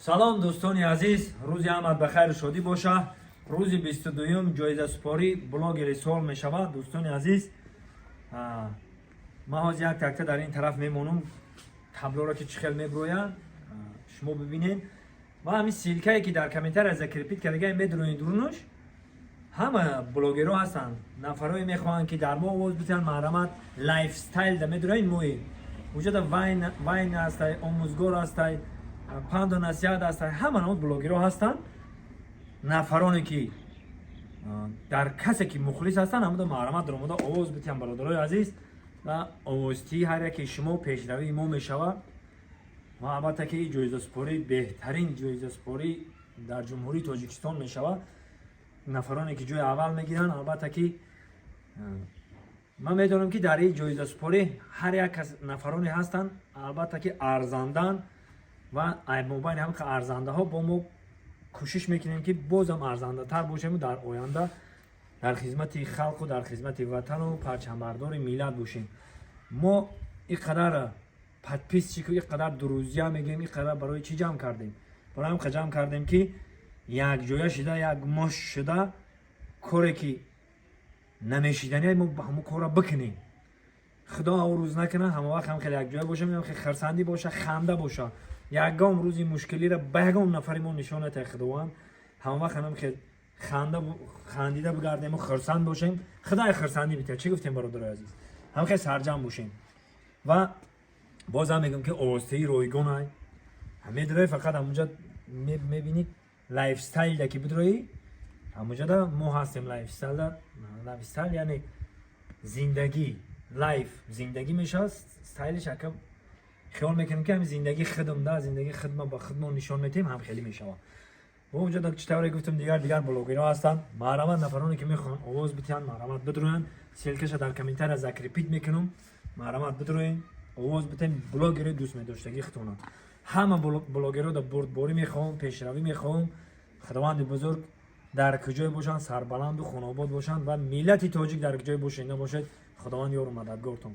Салом, дӯстони азиз, рӯзи ҳамат ба хайру шодӣ боша. Рӯзи 22-юм ҷоизасупорӣ блогери сол мешавад, дӯстони азиз. Ман ҳозир як такта дар ин тараф мемонам, таблоро ки чӣ хел меброянд, шумо бибинед. Ва ҳамин ссылка е, ки дар комментария закрепить кардагай, медроед дурунаш, ҳама блогерҳо ҳастанд. Нафарое мехоҳанд, ки дар мо овоз битиҳанд, марҳамат, лайфстайл да медроед, мои уҷада вайн ҳастай, омӯзгор ҳастай, панду насиҳат ҳастай, ҳама намуд блогерҳо ҳастанд. Нафароне ки дар касе ки мухлис ҳастанд, ҳамуда марҳамат, даромада овоз битиҳанд, бародарои азиз. Ва овозтии ҳар яке шумо пешравии мо мешавад. Ва албатта ки ҷоизасупорӣ беҳтарин ҷоизасупорӣ дар Ҷумҳурии Тоҷикистон мешавад. Нафароне ки ҷои аввал мегиранд, албатта ки ман медонам, ки дар ин ҷоизасупорӣ ҳар як кас нафароне ҳастанд, албатта ки арзанданд, ва мобайни ҳама арзандаҳо бо мо кӯшиш мекунем, ки бозам арзандатар бошему дар оянда дар хизмати халқу дар хизмати ватану парчамбардори миллат бошем. Мо ин қадар подписчик у ин қадар друзья мегӯем, ин қадар барои чӣ ҷамъ кардем? Барои ҳам ҷамъ кардем, ки якҷоя шида, як муш шуда, коре ки намешидани, мо ҳамон корро бикунем. Худо ав рӯз накунад, ҳама вақт ҳам хеле якҷоя бошем, ҳам хеле хурсандӣ боша, ханда боша. Ягон рӯзи мушкилиро ба ягон нафари мо нишон натиҳад Худованд. Ҳама вақт ҳам хел ханда, хандида бигардему хурсанд бошем. Худои хурсандӣ битиҳад. Чӣ гуфтем, бародарои азиз? Ҳам хел сарҷамъ бошем. Ва бозам мегӯям, ки овозтаи ройгонай. Медрои, фақат ҳамунҷа мебинӣ, лайфстайл да ки бидроӣ, ҳамунҷада мо ҳастем. Лайфстайл да, лайфстайл яъне зиндагӣ, лайф зиндагӣ мешавад, стайлиш ака хиёл мекунем, ки ҳамин зиндагии худам да, зиндагии худма ба худмон нишон метиҳем, ҳам хеле мешавад. Бо онҷо чӣ тавре гуфтам, дигар дигар блогерҳо ҳастанд. Марҳамат, нафароне ки мехоҳанд овоз битиҳанд, марҳамат, бидроянд. Ссылка ша дар комментария закрепить мекунам. Марҳамат, бидроен, овоз битем блогери дӯст медоштагии худтона. Ҳама блогерҳо да бурдборӣ мехоҳам, пешравӣ мехоҳам. Худованди бузург, дар куҷое бошанд, сарбаланду хонобод бошанд ва миллати тоҷик дар куҷое бошед, набошед, Худованд ёру мададгортон.